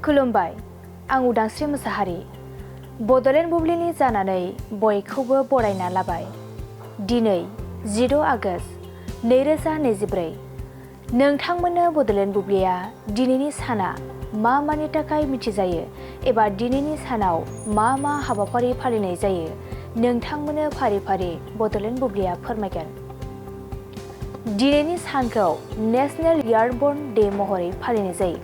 खुलुमबाय आं उदांस्रि मोसाहारि बड'लेण्ड बुब्लिनि जानानै बयखौबो बरायना लाबाय दिनै 10 आगष्ट 2024 नोंथांमोननो बड'लेण्ड बुब्लिया दिनैनि साना मा मानि थाखाय मिथिजायो एबा दिनैनि सानाव मा हाबाफारि फालिनाय जायो नोंथांमोननो फारि फारि बड'लेण्ड बुब्लिया फोरमायगोन। दिनैनि सानखौ नेशनेल एयारबर्न डे महरै फालिनाय जायो।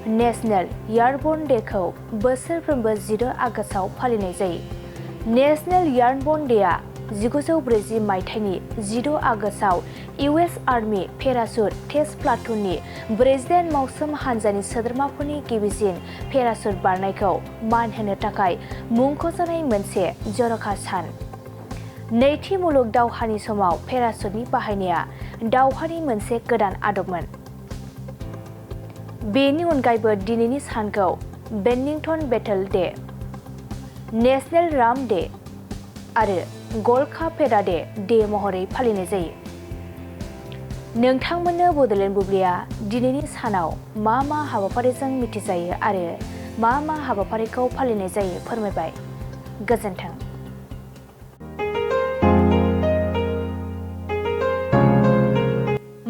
नेशनेल एयारबर्न डेखौ बोसोरफ्रोमबो 10 आगष्टआव फालिनाय जायो। नेशनेल एयारबर्न डेआ 1940 मायथाइनि 10 आगष्टआव इउएस आर्मी पेराशुट टेस्ट प्लाटुननि 42 मावसोम हानजानि सोद्रोमाफोरनि गिबिसिन पेराशुट बारनायखौ मान होनो थाखाय मुंख'जानाय मोनसे जर'खा सान। नैथि मुलुग दावहानि समाव पेराशुटनि बाहायनाया दावहानि मोनसे गोदान आदबमोन। बेनि अनगायैबो दिनैनि सानखौ Bennington Battle Day, national rum day आरो गलखा पेरा डे महरै फालिनाय जायो। नोंथांमोननो बड'लेण्ड बुब्लिया दिनैनि सानाव मा हाबाफारिजों मिथिजायो आरो मा हाबाफारिखौ फालिनाय जायो फोरमायबाय। गोजोन्थों।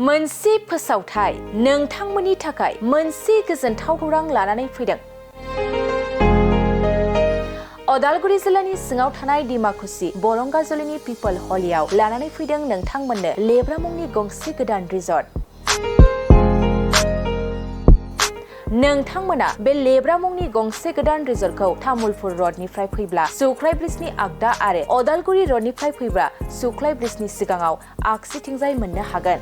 मोनसे फोसावथाय नोंथांमोननि थाखाय मोनसे गोजोनथाव खौरां लानानै फैदों। अदालगुरि जिल्लानि सिङाव थानाय डिमाकुसि बरंगाजुलिनि पिपल हलियाव लानानै फैदों नोंथांमोननो लेब्रा मुंनि गंसे गोदान रिजर्ट। नोंथांमोना बे लेब्रा मुंनि गंसे गोदान रिजर्टखौ तामुलपुर रडनिफ्राय फैब्ला सुख्लाय ब्रिजनि आगदा आरो अदालगुरि रडनिफ्राय फैब्ला सुख्लाय ब्रिजनि सिगाङाव आगसिथिंजाय मोननो हागोन।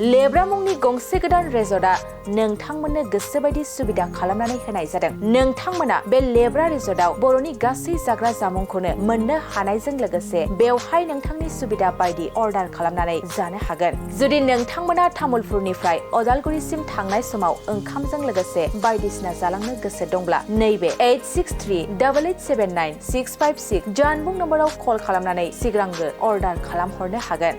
लेब्रा मुंनि गंसे गोदान रिजर्टआ नोंथांमोननो गोसोबायदि सुबिदा खालामनानै होनाय जादों। नोंथांमोना बे लेब्रा रिजर्टआव बर'नि गासै जाग्रा जामुंखौनो मोननो हानायजों लोगोसे बेवहाय नोंथांनि सुबिदा बायदि अर्डार खालामनानै जानो हागोन। जुदि नोंथांमोना तामुलपुरनिफ्राय अदालगुरिसिम थांनाय समाव ओंखामजों लोगोसे बायदिसिना जालांनो गोसो दंब्ला नैबे 8638879656 जानबुं नम्बराव कल खालामनानै सिगांग्रो अर्डार खालामहरनो हागोन।